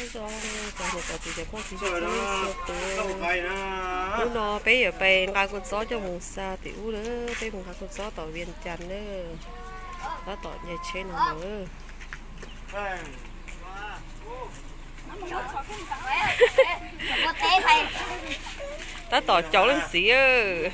Cov niam cov txiv cov phooj ywg txhua tus, hnub no peb yuav pais nqa kua txob coj mus xa tim ub lawm, peb mus nqa kua txob tom Vias Cas na, tab tom nce tsheb no lawm. Tab tom caum leej txiv.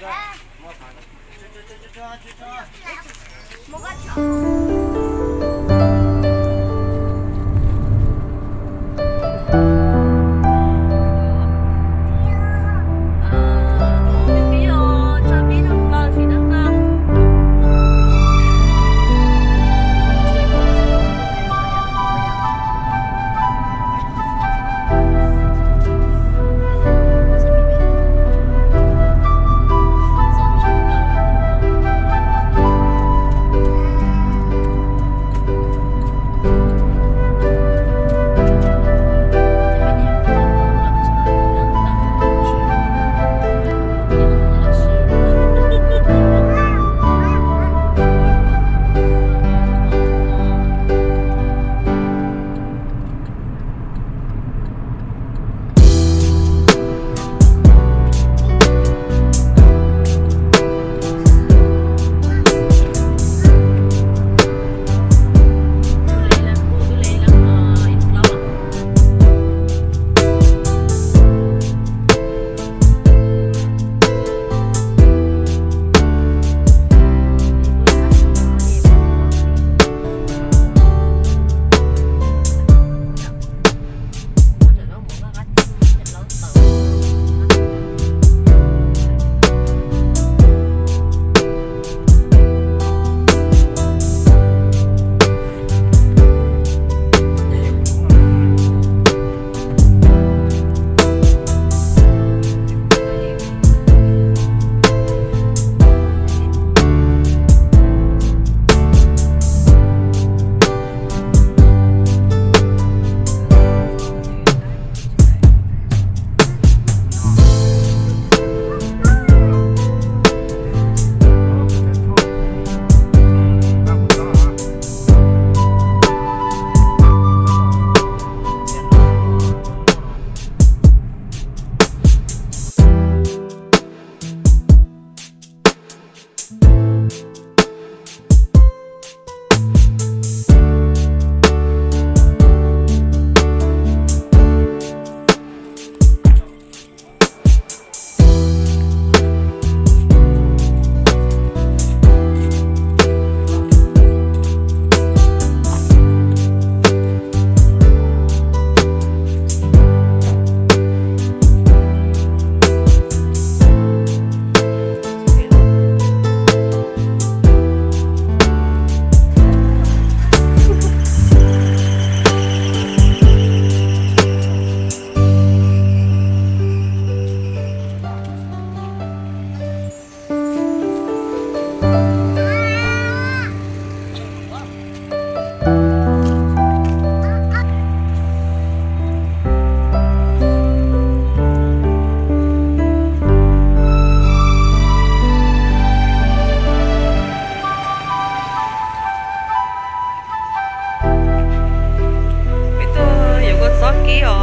Peb tuaj yuav kua txob kib os,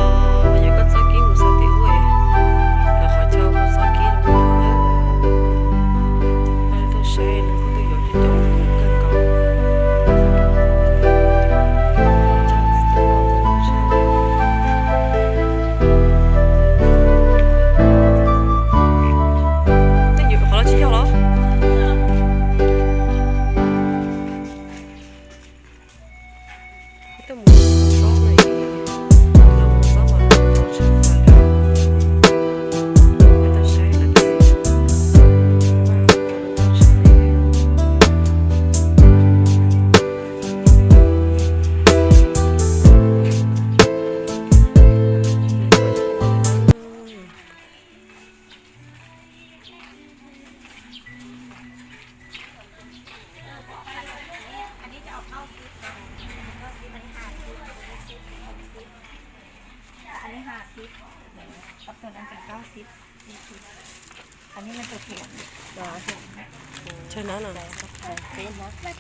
yuav kua txob kib mus xa tim ub, lawv qhov chaw kua txob kib zoo na. Tuaj saib lawv kuj tuaj yuav coob coob kawg nkaus. Tej nyuam qhuav los tsis yog los. Tuaj mus xob no, mus xob mas tau tshaj plaws li. Peb tuaj saib lawv vaj tau tshaj li. Ann ib has ib, tab tus nan tseem kaub xib, ann ib na tus pum, chaw nab no, peb nab, peb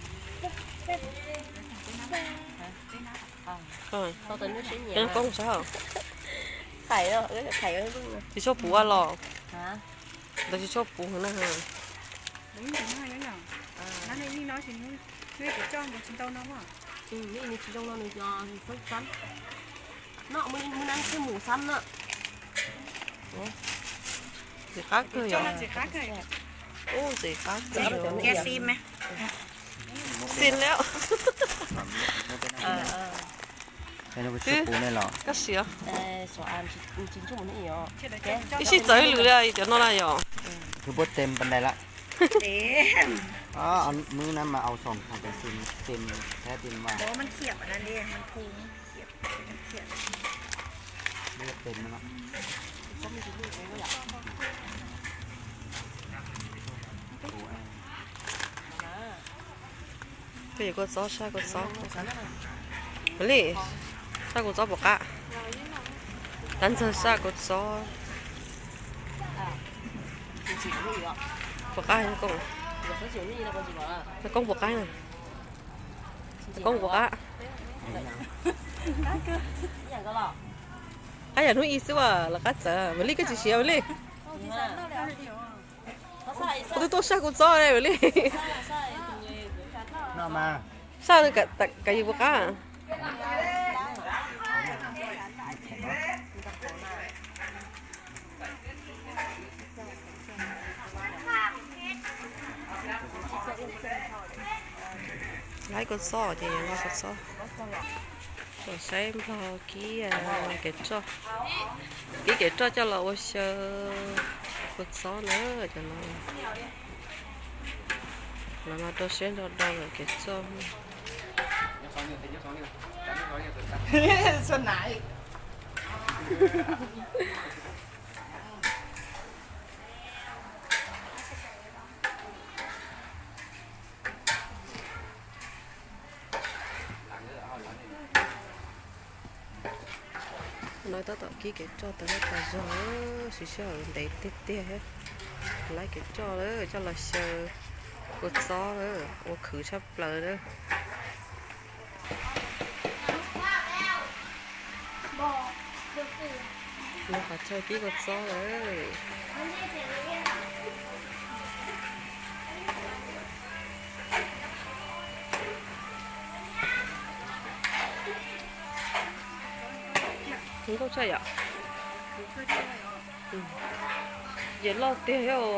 nab. Koob sab. Tsis tshua puv los. Ntawd tsis tshua puv na. Ntxim qab kawg yom. Ntxim qab kawg. Xin lawm. Twb kab siav. Ib sij txawv ib lwm li cov no na yom. Peb yuav kua txob, saj kua txob. Li, saj kua txob puas qab? Tab ntxawg saj kua txob puas qab, Koob? Koob puas qab? Koob puas qab? Qab yam hnub ib xwb as los qab txawv. Mas li koj tsis siav mas li. Koj twb tuaj saj kua txob li mas li. Saj kav yus puas qab? Laib kua txob ces yog laib kua txob. Tuaj saib Nplog kib kev roj, kib kev roj coj los ua xyaw kua txob na. Cov no los no rau siab nrog do lawm kev roj. No tab tom kib kev roj tau tas zog, siv sij hawm ntev tiag tiag thiab. Laib kev roj lawm coj los xyaw kua txob lawm, ua khwv tshaj plaws lawm. Lawv qhov chaw kib kua txob lawm. Zoo nkauj tshaj yom. Ces loj tiag thiab os.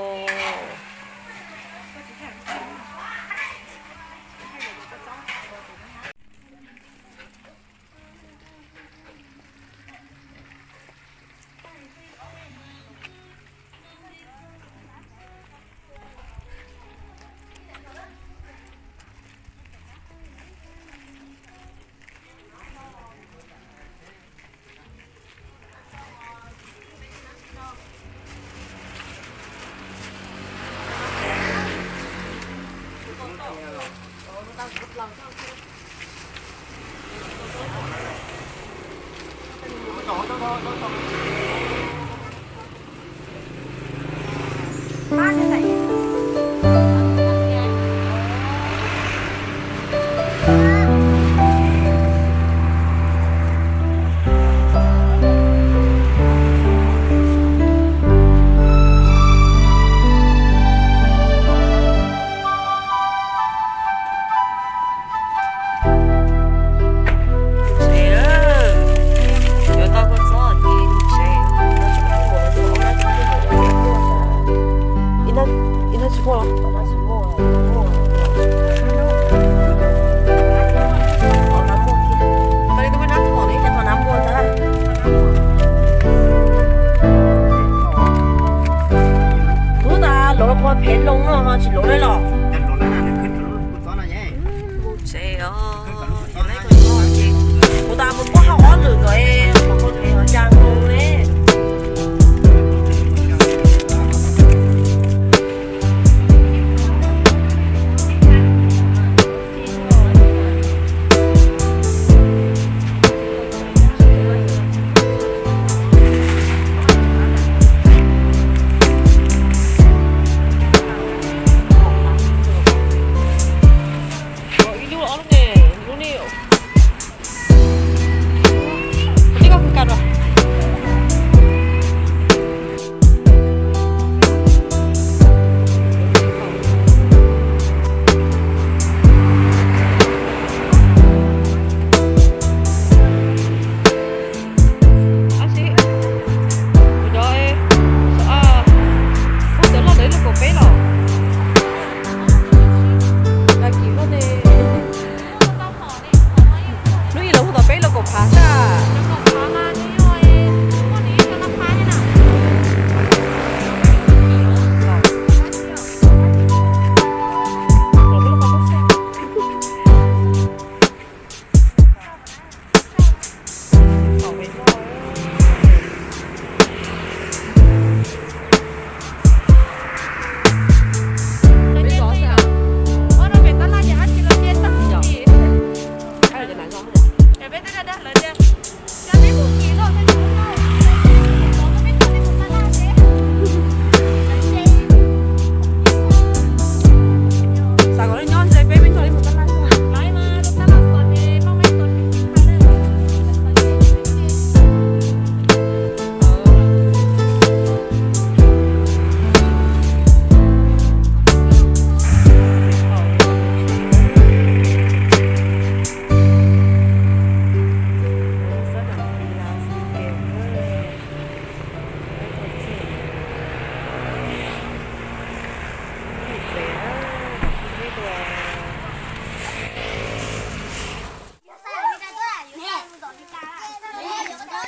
Yuav tau kua txob ces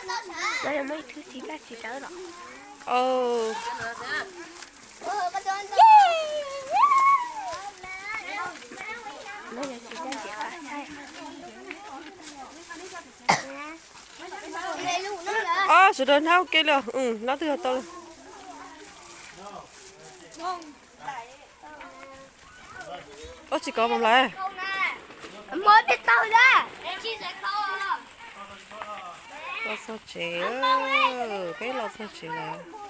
Muaj ib tug txiv daj txiv dawb los. Ob, sawv daws hnab ua ke li, hnab twg yog tau li. Ob, tsis kov mas lawm. Los txog tsev, peb los txog tsev lawm.